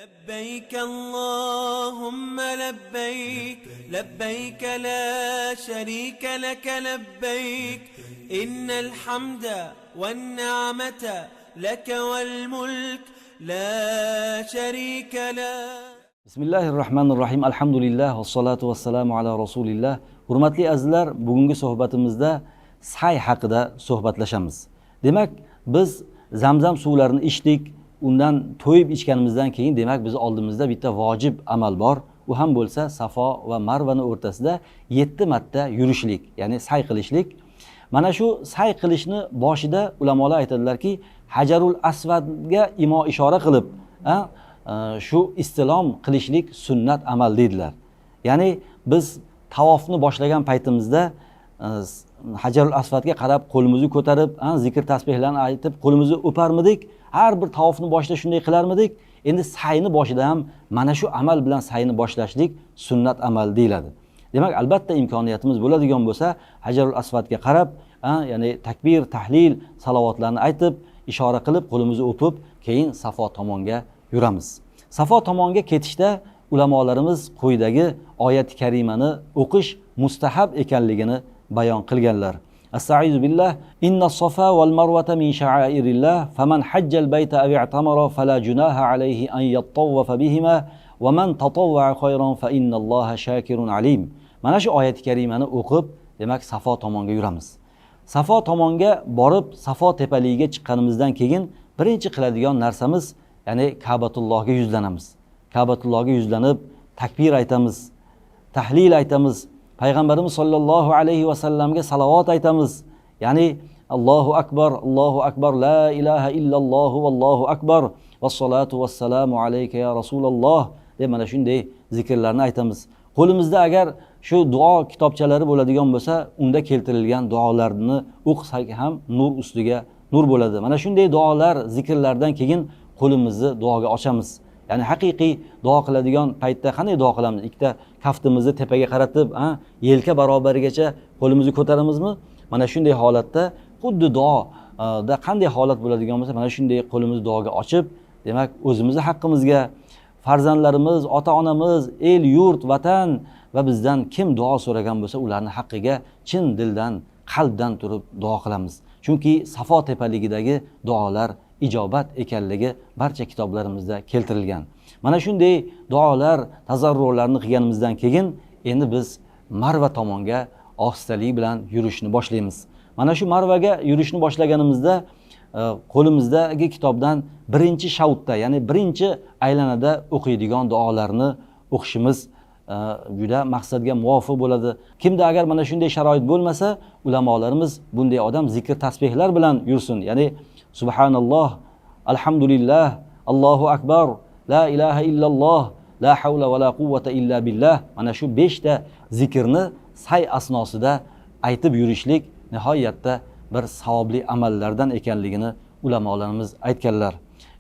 لبيك اللهم لبيك، لبيك لا شريك لك لبيك، إن الحمد والنعمة لك والملك لا شريك له. Bismillahir rohmanir rohim. Alhamdulillah vassalotu vassalamu ala rasulillah. Hurmatli azizlar, bugungi suhbatimizda say haqida suhbatlashamiz. Demak, biz Zamzam suvlarini ichdik, undan to'yib ichganimizdan keyin demak biz oldimizda bitta vojib amal bor. U ham bo'lsa Safo va Marvani o'rtasida 7 marta yurishlik, ya'ni say qilishlik. Mana shu say qilishni boshida ulamolar aytadilarki, Hajarul Asvadga imo ishora qilib, shu istilom qilishlik sunnat amal deydilar. Ya'ni biz tavofni boshlagan paytimizda Hajarul Asvadga qarab qo'limizni ko'tarib, zikr tasbehlarni aytib qo'limizni o'parmidik? Har bir tavofni boshida shunday qilarmidik? Endi sayni boshida ham mana shu amal bilan sayni boshlashlik sunnat amal deyiladi. Demak, albatta imkoniyatimiz bo'ladigan bo'lsa, Hajarul Asvadga qarab, ya'ni takbir, tahlil, salovatlarni aytib, ishora qilib, qo'limizni o'pib, keyin Safo tomonga yuramiz. Safo tomonga ketishda ulamolarimiz quyidagi oyat-i karimani o'qish mustahab ekanligini bayon qilganlar. Astaizu billah, inna sofa val marvata min sha'airillah, faman hajjal bayta aw i'tamara fala junaha alayhi an yattawwafa bihima va man tatawwa'a khayran fa innalloha shakirun alim. Mana shu oyat-i karimani o'qib, demak Safo tomonga yuramiz. Safo tomonga borib, Safo tepaligiga chiqqanimizdan keyin birinchi qiladigan narsamiz, ya'ni Ka'batullohga yuzlanamiz. Ka'batullohga yuzlanib, takbir aytamiz, tahlil aytamiz, Payg'ambarimiz sollallohu alayhi vasallamga salovat aytamiz. Ya'ni Allohu akbar, Allohu akbar, la ilaha illallohu vallohu akbar, vassalatu vassalamu alayka ya rasululloh deb mana shunday zikrlarni aytamiz. Qo'limizda agar shu duo kitobchalari bo'ladigan bo'lsa, unda keltirilgan duolarni o'qisak ham nur ustiga nur bo'ladi. Mana shunday duolar, zikrlardan keyin qo'limizni duoga ochamiz. Ya'ni haqiqiy duo qiladigan paytda qanday duo qilamiz? Ikkita kaftimizni tepaga qaratib, yelka barobarigacha qo'limizni ko'taramizmi? Mana shunday holatda xuddi duoda qanday holat bo'ladigan bo'lsa, mana shunday qo'limizni duoga ochib, demak o'zimizni haqqimizga, farzandlarimiz, ota-onamiz, el, yurt, vatan va bizdan kim duo so'ragan bo'lsa, ularning haqqiga chin dildan, qalbdan turib duo qilamiz. Chunki Safo tepaligidagi duolar ijobat ekanligi barcha kitoblarimizda keltirilgan. Mana shunday duolar, tazarrularni qilganimizdan keyin endi biz Marva tomonga ohistalik bilan yurishni boshlaymiz. Mana shu Marvaga yurishni boshlaganimizda qo'limizdagi kitobdan birinchi shavtda, ya'ni birinchi aylanada o'qiydigan duolarni o'qishimiz juda maqsadga muvofiq bo'ladi. Kimda agar mana shunday sharoit bo'lmasa, ulamolarimiz bunday odam zikr tasbehlar bilan yursin. Ya'ni subhanalloh, alhamdulillah, Allohu akbar, la ilaha illalloh, la havla va la quvvata illa billah. Mana shu 5 ta zikrni say asnosida aytib yurishlik nihoyatda bir savobli amallardan ekanligini ulamolarimiz aytganlar.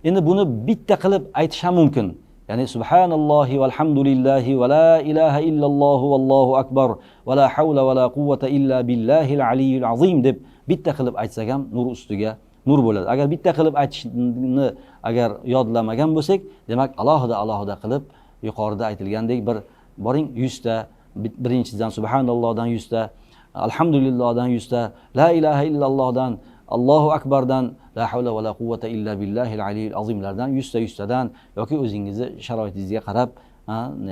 Endi buni bitta qilib aytish ham mumkin. Ya'ni subhanallohi valhamdulillahi va la ilaha illalloh vallohu akbar va la havla va la quvvata illa billahil aliyyil azim deb bitta qilib aytsak ham nur ustiga nur bo'ladi. Agar bitta qilib aytishni agar yodlamagan bo'lsak, demak alohida alohida qilib yuqorida aytilgandek bir boring 100 ta, birinchidan subhanallohdan 100 ta, alhamdulillahdan 100 ta, la ilaha illallohdan, Allohu akbardan, la havla va la quvvata illa billahil aliyyil azimlardan 100 ta 100 tadan yoki o'zingizni sharoitingizga qarab,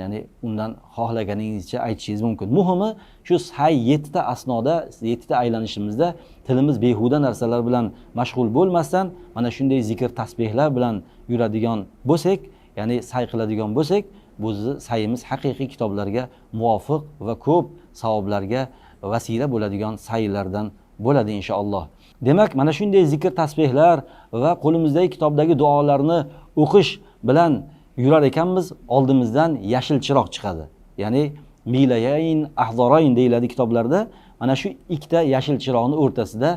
ya'ni undan xohlaganingizcha aytishingiz mumkin. Muhimi shu say 7 ta asnoda, 7 ta aylanishimizda tilimiz behuda narsalar bilan mashg'ul bo'lmasdan mana shunday zikr tasbehlar bilan yuradigan bo'lsak, ya'ni say qiladigan bo'lsak, bu sayimiz haqiqiy kitoblarga muvofiq va ko'p savoblarga vasila bo'ladigan saylardan bo'ladi inshaalloh. Demak, mana shunday zikr tasbehlar va qo'limizdagi kitobdagi duolarni o'qish bilan yurar ekanmiz, oldimizdan yashil chiroq chiqadi. Ya'ni milayayn ahzarayn deyiladi kitoblarda. Mana shu ikkita yashil chiroqning o'rtasida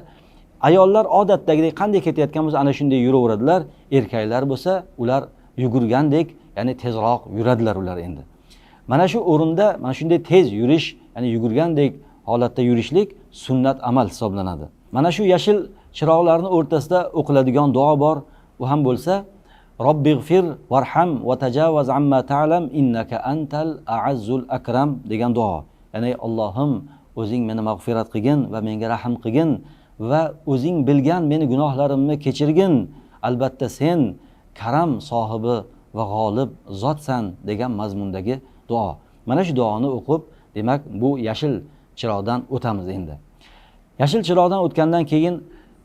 ayollar odatdagidek qanday ketayotgan bo'lsa, ana shunday yuraveradilar. Erkaklar bo'lsa, ular yugurgandek, ya'ni tezroq yuradilar ular endi. Mana shu o'rinda mana shunday tez yurish, ya'ni yugurgandek holatda yurishlik sunnat amal hisoblanadi. Mana shu yashil chiroqlarning o'rtasida o'qiladigan duo bor. U ham bo'lsa Robbig'fir varham va tajavvaz amma ta'lam innaka antal a'azzul akram degan duo. Ya'ni Allohim, o'zing meni mag'firat qilgin va menga rahm qilgin va o'zing bilgan meni gunohlarimni kechirgin. Albatta sen karam sohibi va g'olib zotsan degan mazmundagi duo. Mana shu duoni o'qib, demak bu yashil chiroqdan o'tamiz endi. Yashil chiroqdan o'tgandan keyin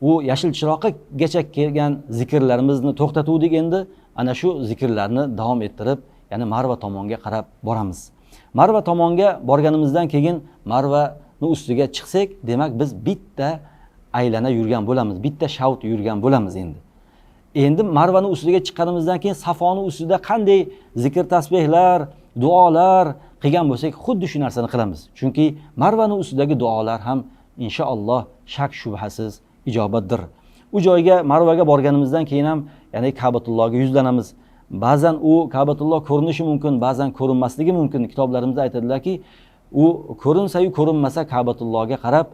u yashil chiroqgacha kelgan zikrlarimizni to'xtatuvdik endi. Ana shu zikrlarni davom ettirib, ya'ni Marva tomonga qarab boramiz. Marva tomonga borganimizdan keyin Marvani ustiga chiqsak, demak biz bitta aylana yurgan bo'lamiz, bitta shavt yurgan bo'lamiz endi. Endi Marvani ustiga chiqqanimizdan keyin Safoni ustida qanday zikr tasbehlar, duolar qilgan bo'lsak, xuddi shu narsani qilamiz. Chunki Marvani ustidagi duolar ham inshaalloh shak shubhasiz ijobatdir. U joyga Marvaga borganimizdan keyin ham ya'ni Ka'batullohga yuzlanamiz. Ba'zan u Ka'batulloh ko'rinishi mumkin, ba'zan ko'rinmasligi mumkin. Kitoblarimizda aytadilarki, u ko'rinsa-yu ko'rinmasa Ka'batullohga qarab,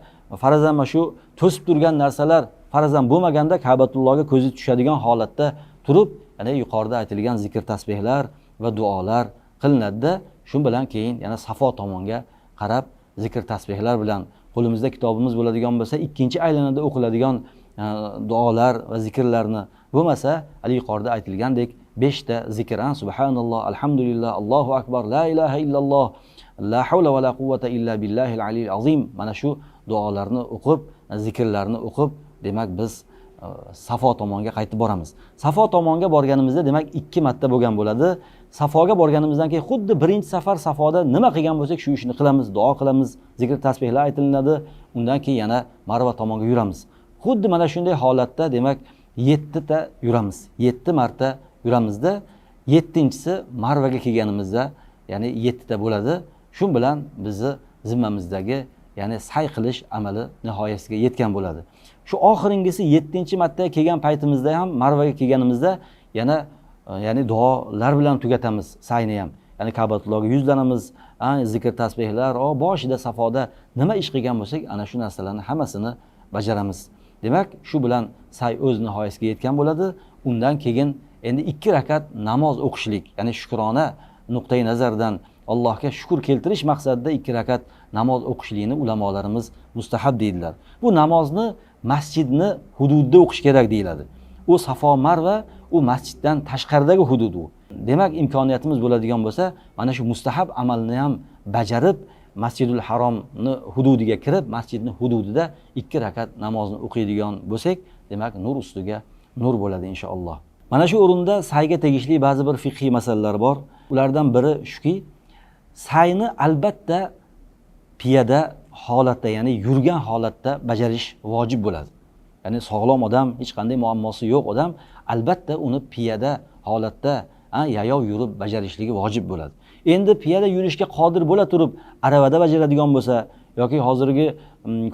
farazan mana shu to'sib turgan narsalar farazan bo'lmaganda Ka'batullohga ko'zi tushadigan holatda turib, ya'ni yuqorida aytilgan zikr tasbehlar va duolar qilinadi. Shu bilan keyin yana Safo tomonga qarab zikr tasbehlar bilan qo'limizda kitobimiz bo'ladigan bo'lsa, ikkinchi aylanada o'qiladigan duolar va zikrlarni, bo'lmasa hali yuqorida aytilgandek 5 ta zikr, subhanalloh, alhamdulillah, Allohu akbar, la ilaha illalloh, la havla va la quvvata illa billahil aliyil azim. Mana shu duolarni o'qib, zikrlarni o'qib, demak biz Safo tomonga qaytib boramiz. Safo tomonga borganimizda demak 2 marta bo'lgan bo'ladi. Safoga borganimizdan keyin xuddi birinchi safar Safoda nima qilgan bo'lsak shu ishni qilamiz, duo qilamiz, zikr tasbehlar aytilinadi. Undan keyin yana Marva tomonga yuramiz. Xuddi mana shunday holatda demak 7 ta yuramiz. 7 marta yuramizda, 7-inchisi Marvaga kelganimizda, ya'ni 7 ta bo'ladi. Shu bilan bizni zimmamizdagi, ya'ni say qilish amali nihoyasiga yetgan bo'ladi. Shu oxiringisi 7-marta kelgan paytimizda ham Marvaga kelganimizda yana ya'ni duolar bilan tugatamiz sayni ham. Ya'ni Ka'batullohga yuzlanamiz, zikr tasbehlar, boshida Safoda nima ish qilgan bo'lsak, ana shu narsalarni hammasini bajaramiz. Demak, shu bilan say o'z nihoyasiga yetgan bo'ladi. Undan keyin endi 2 rakat namoz o'qishlik, ya'ni shukrona nuqtai nazardan Allohga shukr keltirish maqsadida 2 rakat namoz o'qishlikni ulamolarimiz mustahab deydilar. Bu namozni masjidni hududida o'qish kerak deyiladi. U Safo Marva, u masjiddan tashqaridagi hudud u. Demak, imkoniyatimiz bo'ladigan bo'lsa, mana shu mustahab amalni ham bajarib, Masjidul Haromni hududiga kirib, masjidni hududida 2 rakat namozni o'qiydigan bo'lsak, demak nur ustiga nur bo'ladi inshaalloh. Mana shu o'rinda sayga tegishli ba'zi bir fiqhiy masalalar bor. Ulardan biri shuki, sayni albatta piyoda holatda, ya'ni yurgan holatda bajarish vojib bo'ladi. Ya'ni sog'lom odam, hech qanday muammosi yo'q odam albatta uni piyoda holatda, yayov yurib bajarishligi vojib bo'ladi. Endi piyoda yurishga qodir bo'la turib aravada bajaradigan bo'lsa yoki hozirgi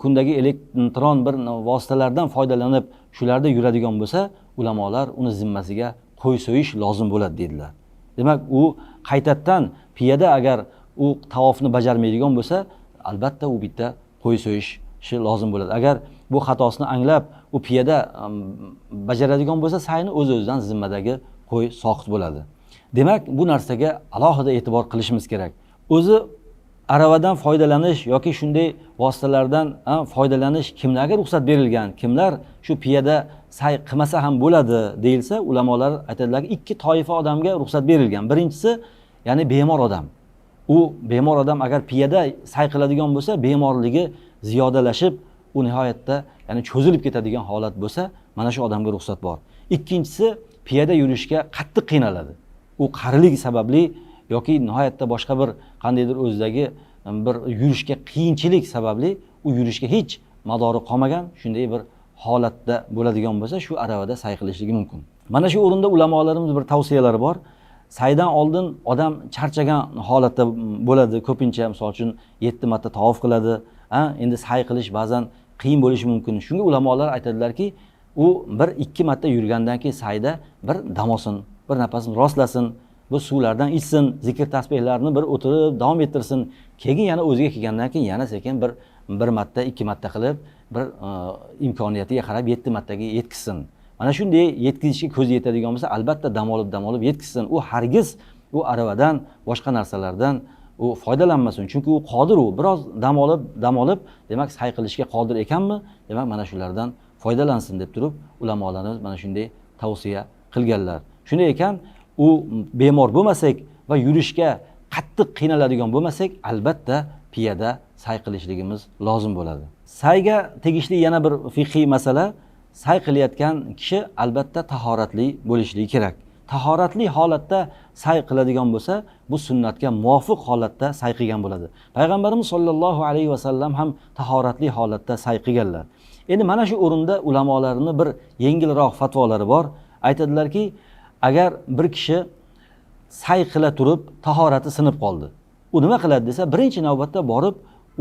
kundagi elektron bir vositalardan foydalanib shularda yuradigan bo'lsa, ulamolar uni zimmasiga qo'y so'yish lozim bo'ladi dedilar. Demak, u qaytadan piyoda agar u tavofni bajarmaydigan bo'lsa, albatta u bitta qo'y so'yishi lozim bo'ladi. Agar bu xatosini anglab u piyoda bajaradigan bo'lsa, sayni o'z-o'zidan zimmadagi qo'y soqit bo'ladi. Demak, bu narsaga alohida e'tibor qilishimiz kerak. O'zi aravadan foydalanish yoki shunday vositalardan foydalanish kimlarga ruxsat berilgan, kimlar shu piyoda say qilmasa ham bo'ladi deyilsa, ulamolar aytadilarki, 2 toifa odamga ruxsat berilgan. Birinchisi, ya'ni bemor odam. U bemor odam agar piyoda say qiladigan bo'lsa, bemorligi ziyodalashib, u nihoyatda, ya'ni cho'zilib ketadigan holat bo'lsa, mana shu odamga ruxsat bor. Ikkinchisi, piyoda yurishga qattiq qiynaladi. U qarilik sababli yoki nihoyatda boshqa bir qandaydir o'zidagi bir yurishga qiyinchilik sababli u yurishga hech madori qolmagan, shunday bir holatda bo'ladigan bo'lsa, shu aravada say qilishligi mumkin. Mana shu o'rinda ulamolarimiz bir tavsiyalari bor. Saydan oldin odam charchagan holatda bo'ladi ko'pincha, misol uchun 7 marta tavof qiladi. Endi say qilish ba'zan qiyin bo'lishi mumkin. Shunga ulamolar aytadilarki, u 1-2 marta yurgandan keyin sayda bir dam olsin, bir nafasini rostlasin, bu suvlardan ichsin, zikr tasbehlarni bir o'tirib davom ettirsin. Keyin yana o'ziga kelgandan keyin yana sekin bir marta, 2 marta qilib, bir imkoniyatiga qarab 7 martaga yetkazsin. Mana shunday yetkazishga ko'zi yetadigan bo'lsa, albatta dam olib, dam olib yetkazsin. U hargiz u aravadan, boshqa narsalardan u foydalanmasin, chunki u qodir, u biroz dam olib, dam olib, demak say qilishga qodir ekanmi, demak mana shulardan foydalansin deb turib ulamolarimiz mana shunday tavsiya qilganlar. Shunday ekan, u bemor bo'lmasak va yurishga qattiq qiynaladigan bo'lmasak, albatta piyoda say qilishligimiz lozim bo'ladi. Sayga tegishli yana bir fiqhiy masala, say qilayotgan kishi albatta tahoratli bo'lishligi kerak. Tahoratli holatda say qiladigan bo'lsa, bu sunnatga muvofiq holatda say qilgan bo'ladi. Payg'ambarimiz sollallohu alayhi vasallam ham tahoratli holatda say qilganlar. Endi mana shu o'rinda ulamolarning bir yengilroq fatvolari bor. Aytadilarki, agar bir kishi say qila turib tahorati sinib qoldi, u nima qiladi desa, birinchi navbatda borib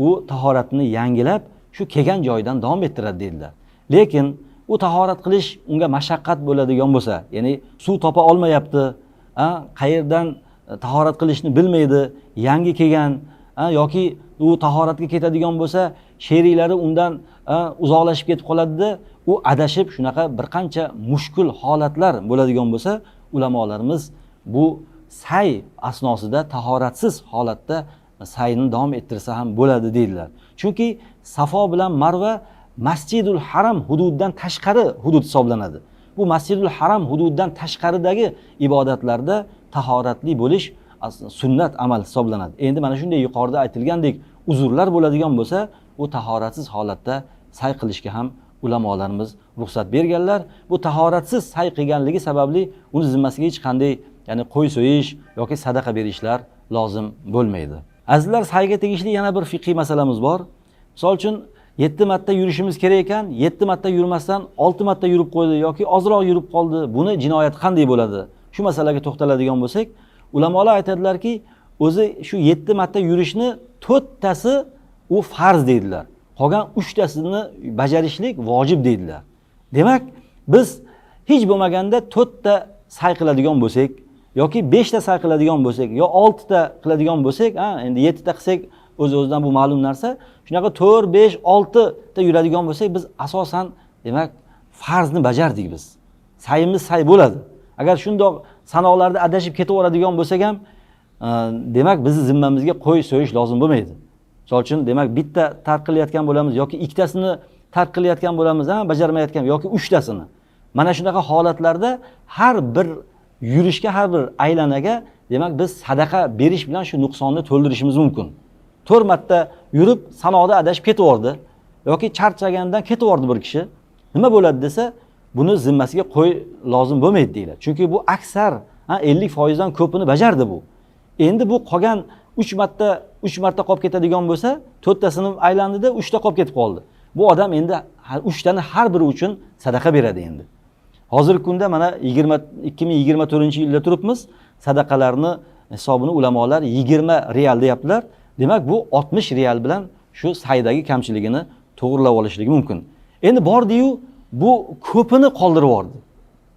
u tahoratini yangilab, shu kelgan joyidan davom ettiradi deydilar. Lekin u tahorat qilish unga mashaqqat bo'ladigan bo'lsa, ya'ni suv topa olmayapti, qayerdan tahorat qilishni bilmaydi, yangi kelgan, yoki u tahoratga ketadigan bo'lsa, sheriklari undan uzoqlashib ketib qoladida, u adashib shunaqa bir qancha mushkul holatlar bo'ladigan bo'lsa, ulamolarimiz bu say asnosida tahoratsiz holatda sayni davom ettirsa ham bo'ladi deydilar. Chunki Safo bilan Marva Masjidul Haram hududidan tashqari hudud hisoblanadi. Bu Masjidul Haram hududidan tashqaridagi ibodatlarda tahoratli bo'lish sunnat amal hisoblanadi. Endi mana shunday yuqorida aytilgandek uzrlar bo'ladigan bo'lsa, u tahoratsiz holatda say qilishga ham ulamolarimiz ruxsat berganlar. Bu tahoratsiz say qilganligi sababli uni zimmasiga hech qanday, ya'ni qo'y so'yish yoki sadaqa berishlar lozim bo'lmaydi. Azizlar, sayga tegishli yana bir fiqhiy masalamiz bor. Misol uchun 7 marta yurishimiz kerak ekan, 7 marta yurmasdan 6 marta yurib qo'ydi yoki ozroq yurib qoldi. Buni jinoyat qanday bo'ladi? Shu masalaga to'xtaladigan bo'lsak, ulamolar aytadilarki, o'zi shu 7 marta yurishni 4 tasi u farz deydilar. Qolgan 3 tasini bajarishlik vojib deydilar. Demak, biz hech bo'lmaganda 4 ta say qiladigan bo'lsak yoki 5 ta say qiladigan bo'lsak yo 6 ta qiladigan bo'lsak, endi 7 ta qilsak o'z-o'zidan bu ma'lum narsa. Shunaqa 4, 5, 6 ta yuradigan bo'lsak, biz asosan demak farzni bajardik biz. Sayimiz say bo'ladi. Agar shundoq sanoqlarda adashib ketaveradigan bo'lsak ham, demak bizni zimmamizga qo'y so'yish lozim bo'lmaydi. Misol uchun, demak bitta tark qilayotgan bo'lamiz yoki ikkitasini tark qilayotgan bo'lamiz, bajarmayotgan yoki uchtasini. Mana shunaqa holatlarda har bir yurishga, har bir aylanaga demak biz sadaqa berish bilan shu nuqsonni to'ldirishimiz mumkin. 4 marta yurib sanoqda adashib ketaverdi yoki charchagandan ketaverdi bir kishi. Nima bo'ladi desa, buni zimmasiga qo'y lozim bo'lmaydi deyiladi. Chunki bu aksar 50% dan ko'pini bajardi bu. Endi bu qolgan 3 marta, 3 marta qolib ketadigan bo'lsa, 4 tasini aylandida 3 ta qolib ketib qoldi. Bu odam endi 3 tani har biri uchun sadaqa beradi endi. Hozirgi kunda mana 2024-yilda turibmiz. Sadaqalarni hisobini ulamolar 20 real deyaptilar. Demak, bu 60 real bilan shu saydagi kamchiligini to'g'rilab olishligi mumkin. Endi bordi-yu, bu ko'pini qoldirib yubordi.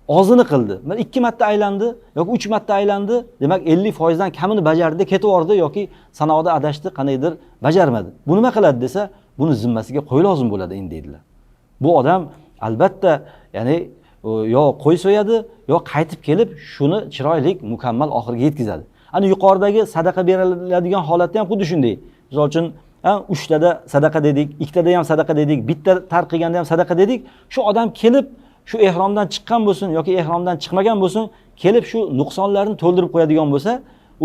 Ozini qildi. Mana 2 marta aylandi yoki 3 marta aylandi, demak 50% dan kamini bajardi, ketib yubordi yoki sanoqda adashdi, qandaydir bajarmadi. Bu nima qiladi desa, buni zimmasiga qo'y lozim bo'ladi endi deydilar. Bu odam albatta, ya'ni yo qo'y so'yadi, yo qaytib kelib shuni chiroyli mukammal oxiriga yetkazadi. Ana yuqoridagi sadaqa beriladigan holatda ham xuddi shunday. Misol uchun, 3 tada sadaqa dedik, 2 tada ham sadaqa dedik, bitta tark qilganda ham sadaqa dedik. Shu odam kelib shu ehromdan chiqqan bo'lsin yoki ehromdan chiqmagan bo'lsin, kelib shu nuqsonlarni to'ldirib qo'yadigan bo'lsa,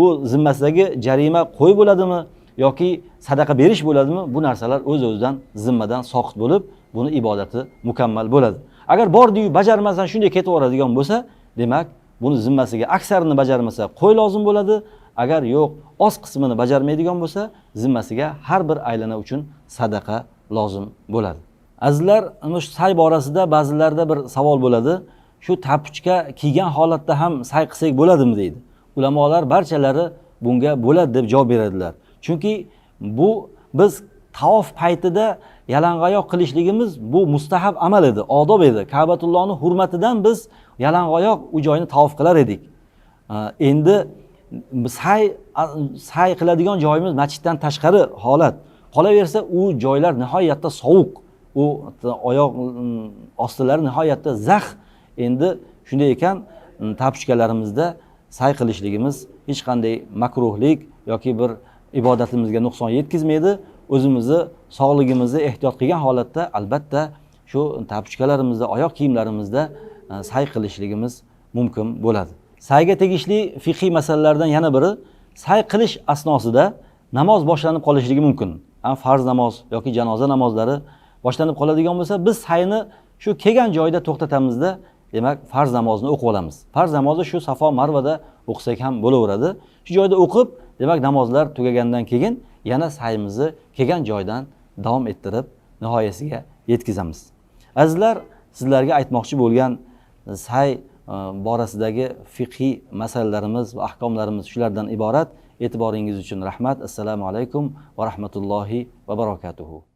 u zimmasidagi jarima qo'y bo'ladimi yoki sadaqa berish bo'ladimi, bu narsalar o'z-o'zidan zimmadan soqit bo'lib, buni ibodati mukammal bo'ladi. Agar bordi-yu bajarmasdan shunday ketaveradigan bo'lsa, demak, buni zimmasiga aksarini bajarmasa qo'y lozim bo'ladi. Agar yo'q, oz qismini bajarmaydigan bo'lsa, zimmasiga har bir aylana uchun sadaqa lozim bo'ladi. Azizlar, ana shu say borasida ba'zilarda bir savol bo'ladi. Shu tapuchka kiygan holatda ham say qilsak bo'ladimi deydi. Ulamolar barchalari bunga bo'ladi deb javob beradilar. Chunki bu biz tavof paytida yalang'oyoq qilishligimiz bu mustahab amal edi, odob edi. Ka'batullohning hurmatidan biz yalang'oyoq u joyni tavof qilar edik. Endi say qiladigan joyimiz masjiddan tashqari holat. Qolaversa u joylar nihoyatda sovuq. U oyoq ostilari nihoyatda zax. Endi shunday ekan, tapuchkalarimizda say qilishligimiz hech qanday makruhlik yoki bir ibodatimizga nuqson yetkazmaydi. O'zimizni sog'ligimizni ehtiyot qilgan holatda albatta shu tapuchkalarimizda, oyoq kiyimlarimizda say qilishligimiz mumkin bo'ladi. Sayga tegishli fiqhiy masalalardan yana biri, say qilish asnosida namoz boshlanib qolishligi mumkin. Farz namoz yoki janoza namozlari boshlanib qoladigan bo'lsa, biz sayni shu kelgan joyda to'xtatamizda, demak farz namozni o'qib olamiz. Farz namozni shu Safo Marvada o'qisak ham bo'laveradi. Shu joyda o'qib, demak namozlar tugagandan keyin yana sayimizni kelgan joydan davom ettirib nihoyasiga yetkazamiz. Azizlar, sizlarga aytmoqchi bo'lgan say borasidagi fiqhiy masalalarimiz va ahkomlarimiz shulardan iborat. E'tiboringiz uchun rahmat. Assalomu alaykum va rahmatullohi va barakatuhu.